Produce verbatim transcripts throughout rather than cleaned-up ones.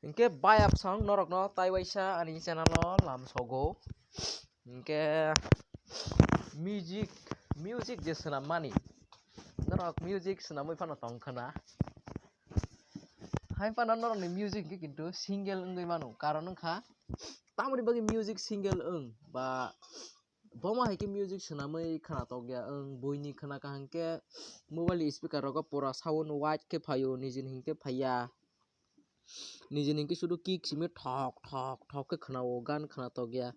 Hinkhe bayap song norokno taiwaisa ani channel o lamsogo. Hinkhe music, music je swnammani, norok music swnamwi phano tongkha na. Hai phano norokni music hinkhe kintu single wngwi mano, karon wngkha tamoni bagwi music single wng ba bomo hai khe music swnamwi khwnatok ya wng, buini khwna kaham khe mobile ni speaker rogo pura sound wide khe phaio, nijini hinkhe phaiya. Nijini hinkhe sudu kick simi thok thok thok khe khwnao, gan khwnatok ya.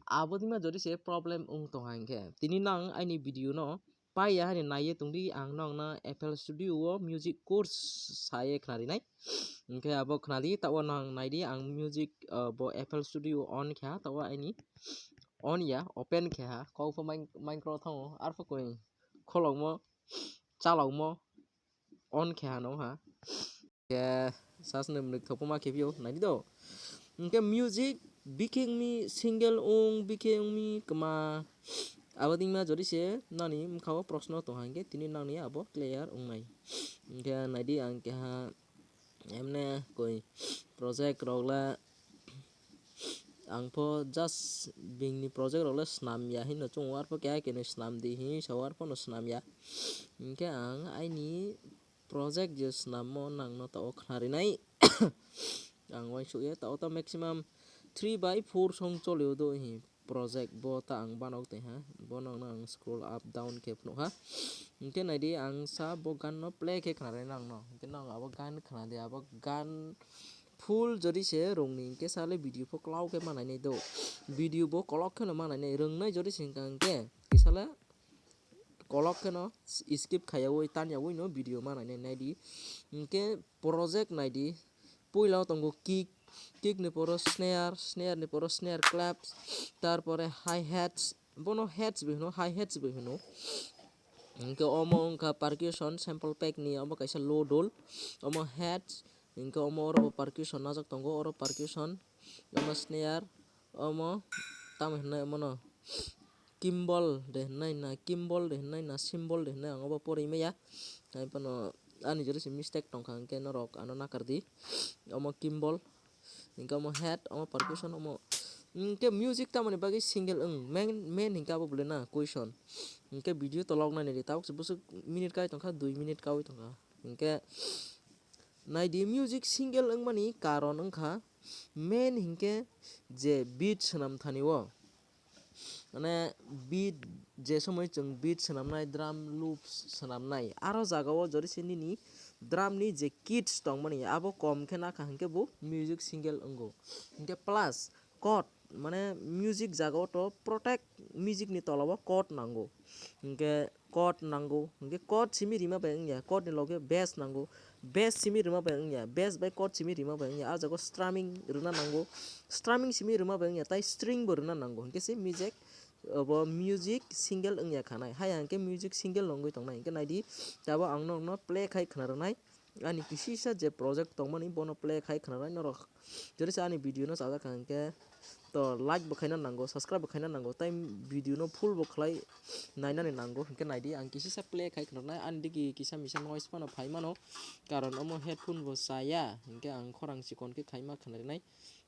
Abo dima jodi se problem wng tong hinkhe. Tini nang aini video no paiya hani naiye tongdi, ang nokno F L Studio o music course saye khwnarinai. Hinkhe abo khwnadi, tao nang naidi, ang music, uh, bo F L Studio on kha, tao aini on ya, open khe ha, kok pho main-, micro thango, arpho koi kholokmo, chalokmo, on khe ha no ha. Ke sasne mlik thopuma khe phio, naidi do. Hinkhe music bikhe wngmi single wng, bikhe wngmi kwma. Abo dingma jodi se nani mkhao proshno tong hinkhe tini nangni abo clear wngnai. Hinkhe naidi ang keha emne koi project rok la ang pho just bini project rok le swnam ya hino chungo, arpho keha kene swnam di hi sao, arpho no swnam ya. Hinkhe ang aini project je swnammo nangno tao khwnarinai. Ang uansuk ya, tao ta maximum three by four song cholio do hi project bo ta ang banok tei ha, bo nokno ang scroll up down khe phunuk ha. Hinkhe naidi ang sa bo gan no play khe khwnarinai nangno, hinkhe nang abo gan khwnadi, abo gan full jodi se rwngni hinkhe sale video pho kwlao khe manainai do, video bo kolok kheno manainai, rwngnai jodi se hinkha hinkhe kisale kolok kheno skip khaiyaui tanyaui no video manainai naidi. Hinkhe project naidi, puila o tongo kick, kick ni poro snare, snare ni poro snare claps, tarpore hi-hats, bono hats bo hino, hi-hats bo hino. Hinkhe omo wngkha percussion sample pack ni, omo kaisa low dol, omo hats, hinkhe omo oro bo percussion najak tongo, oro percussion, omo snare, omo tamo hinwi omono cymbal de hinwi na, cymbal de hinwi na, cymbal de hinwi ang obo pori maya. Hai phano ani jora se mistake tongkha, hinkhe norok ano nakardi. Omo cymbal, hinkhe omo head, omo percussion, omo hinkhe music tamoni bagwi single wng main, main hinkhe abo bwle na question. Hinkhe video tolok nainai di, tabuk se bwswk minute kai tongkha, dui minute kaui tongkha. Hinkhe naidi, music single wngmani karon wngkha main hinkhe je beat swnam thani o, mane beat, je somoi chwng beat swnamnai, drum loops swnamnai, aro jaga o jori se nini drum ni je kits tongmani abo kom khe nakha hinkhe bo music single wngo. Hinkhe plus chord, mane music jaga o to protect music ni tola o chord nango. Hinkhe chord nango, hinkhe chord simi rima bai wngya, chord ni loge bass nango, bass simi rima bai wngya, bass bai chord simi rima bai wngya, ah jaga o strumming rwna nango, strumming simi rima bai wngya, tai string bo rwna nango, hinkhe se music, obo music single wngya khanai, haya hinkhe music single wngwi tongnai, hinkhe naidi, abo ang nokno play khai khna rwnai. Ani kisisa je project tongmani bono play khai khwnanai norok. Jodi se ani video no chajak kha hinkhe to like bo khaina nango, subscribe bo khaina nango, tai video no full bo khlai nainani nango, hinkhe naidi ang kisisa play khai khwnanai. Ani digi kisa misa noise phano phai mano, karon omo headphone bo chaya, hinkhe ang khorang chikon khe khaima khwnarinai.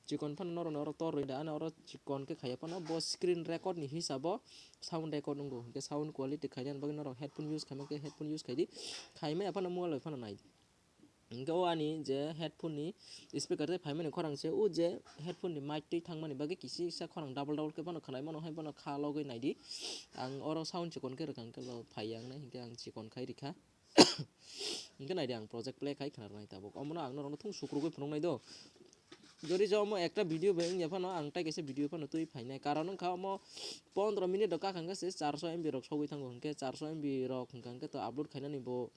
Chikon phano norok, norok tor rwida, ani oro chikon khe khaiya phano bo screen record ni hisabo sound record wngo, hinkhe sound quality khaina bagwi norok headphone use khaima khe headphone use khaidi, khaimaya phano mobile bai phano naidi. Hinkhe o ani je headphone ni speaker tei phaimani khorang se, o je headphone ni mic twi thangmani bagwi kisisa khorang double double khe phano khwnai mano, hai phano kha logwi naidi. Ang oro sound chikon khe rwkha, hinkhe bo phaiya wngnai, hinkhe ang chikon khai rikha. Hinkhe naidi, ang project play khai khna rwnai tabuk. Omono ang norokno thung sukrubui phunuknai do. Jodi je omo ekta video bai wngya phano ang tai kaisa video phano twi phainai. Karon wngkha omo pondro minute rok kakha hwnkhe se charso M B rok sogwi thango. Hinkhe charso M B rok hwnkha hwnkhe to upload khainani bo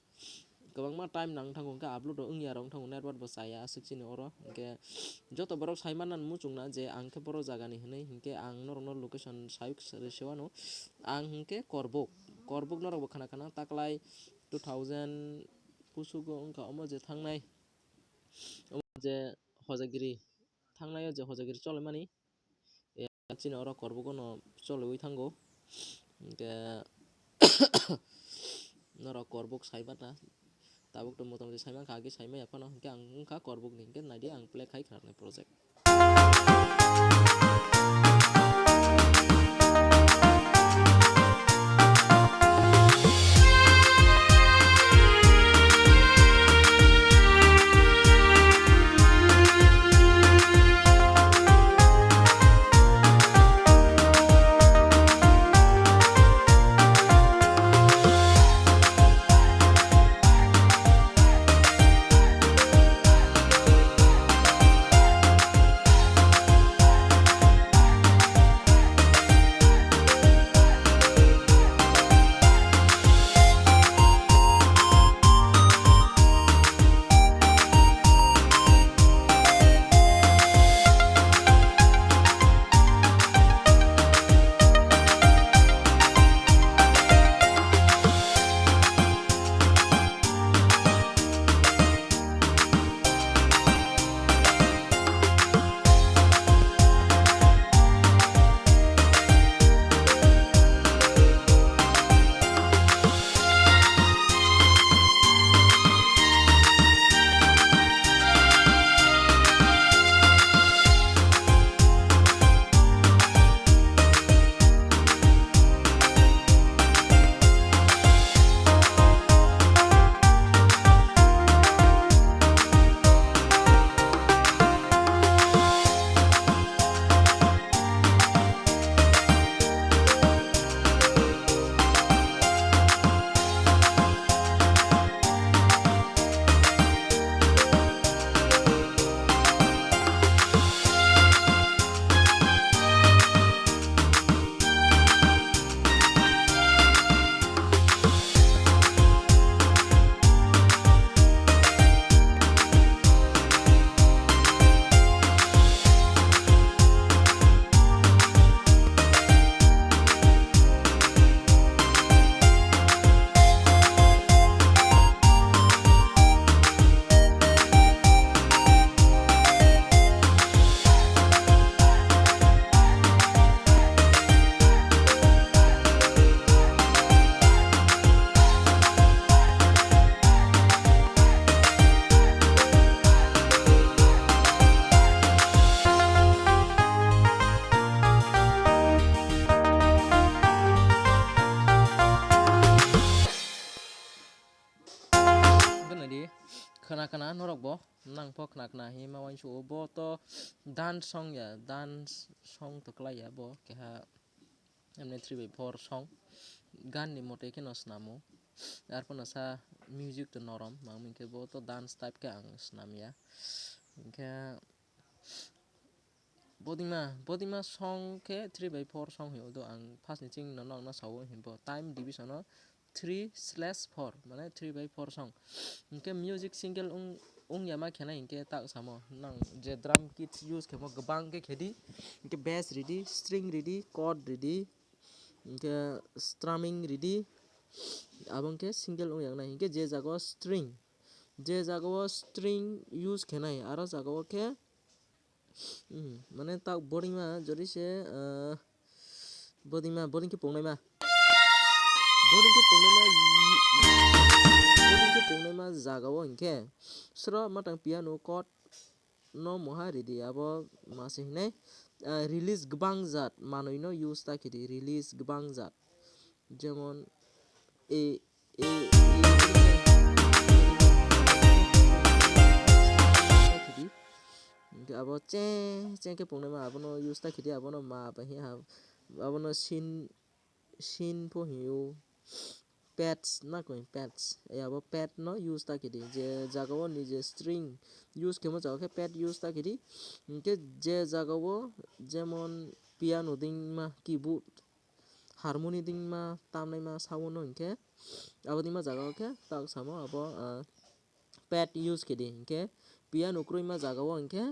kwbangma time nang thango. Hinkhe upload rok wngya rok wngthango, network bo chaya aswk chini oro. Hinkhe joto borok sai mannani muchungna je ang khe boro jagani hwnwi, hinkhe ang norokno location sayuk rwsewano. Ang hinkhe Korbuk, Korbuk norokbo khna khna taklai two thousand pusugo wngkha omo je thangnai, omo je Hojagiri, thangnai o je Hojagiri cholaimani, e, chini oro Korbugo no choliwi thango. Hinkhe norok Korbuk sai mata, Tabuk to motamoti saimankha, age saimaya phano, hinkhe ang wngkha korbukni, hinkhe naidi ang play khai khwnarnai project. Hwnkhe naidi, khwna khwna norok bo, nang pho khwna khwna hinwi ma uansukgo, bo to dance song ya, dance song to kwlai ya bo, keha emni three by four song, gan ni mote kheno swnamo, arphuno sa music to norom, ma hwnkhe bo to dance type khe ang swnam ya, hwnkhe Bodima, Bodima song khe three by four song hinwi do ang first ni ching no nokna sao hinbo time division o three slash four mane three by four song. Hinkhe music single wng, wng ya ma khenai hinkhe tak samo nang je drum kit use khemo kwbang khe khedi, hinkhe bass ridi, string ridi, chord ridi, hinkhe strumming ridi, abo hinkhe single wng ya nai hinkhe je jaga o string, je jaga o string use khenai aro jaga o khe Hmm, mane tak bodima jori se, ah, bodima, boding khe pungnaima. Boding khe pungnaima, boding khe pungnaima jaga o hinkhe sro matang piano chord no moha ridi abo mase hinai, ah, release gbang jat manwi no use ta khidi release gbang jat. Jemon, e, e, e, hinkhe abo cheng cheng khe pungnaima abono use ta khidi, abono ma bai ha, abono sin, sin pho hinyo, pads na koi, pads, e abo pad no use ta khidi, je jaga o nije string use khemo jaga khe pad use ta khidi, hinkhe je jaga o jemon piano dingma, keyboard, harmoni dingma, tamnaima sound no hinkhe abo dingma jaga o khe tak samo abo, ah, pad use khedi hinkhe piano kwrwima jaga o hinkhe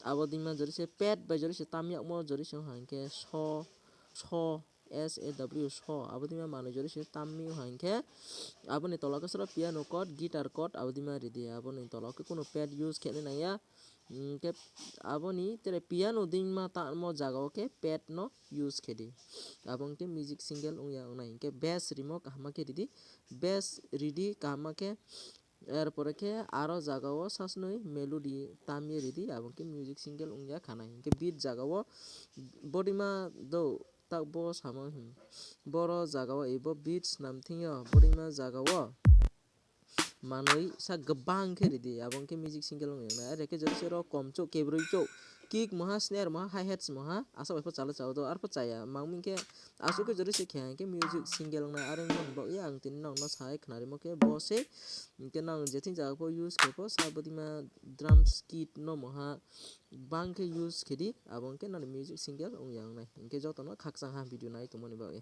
abo dingma jori se pad bai jori se tam yakmo jori se wngkha hinkhe so, so, S A W so abo dingma manwi jori se tam mi wngkha hinkhe aboni tola khe sro piano chord, guitar chord abo dingma ridi, aboni tola khe kunu pad use khenai nangya. Hwnkhe aboni tere piano dingma tamo jaga o khe pad no use khe di. Abo hwnkhe music single wngya wngnai. Hwnkhe bass rimo kaham khe ridi. Bass ridi kaham khe, er pore khe aro jaga o sasnwi melody tamye ridi. Abo hwnkhe music single wngya khanai. Hwnkhe beat jaga o bodima do tak bo samo hin. Boro jaga o ebo beats nam thwngyo bodima jaga o manwi sa kwbang khe ridi, abo hwnkhe music single wngya wngnai. Are khe jora se ro kom chuk, kebrwi chuk, kick moha, snare moha, hi-hats moha, aswk bai pho chalo chao do, arpho chaya. Mangmi khe aswk khe jora se khe hwnkhe music single wngnai. Are wngmani bagwi ang tini nokno sai khwnarimo khe bo se, hwnkhe nang je thing jaga pho use khe pho sa bodima drums kit no moha bang khe use khe di, abo hwnkhe nani music single wngya wngnai. Hwnkhe jotono khakchang ha video nai tongmani bagwi.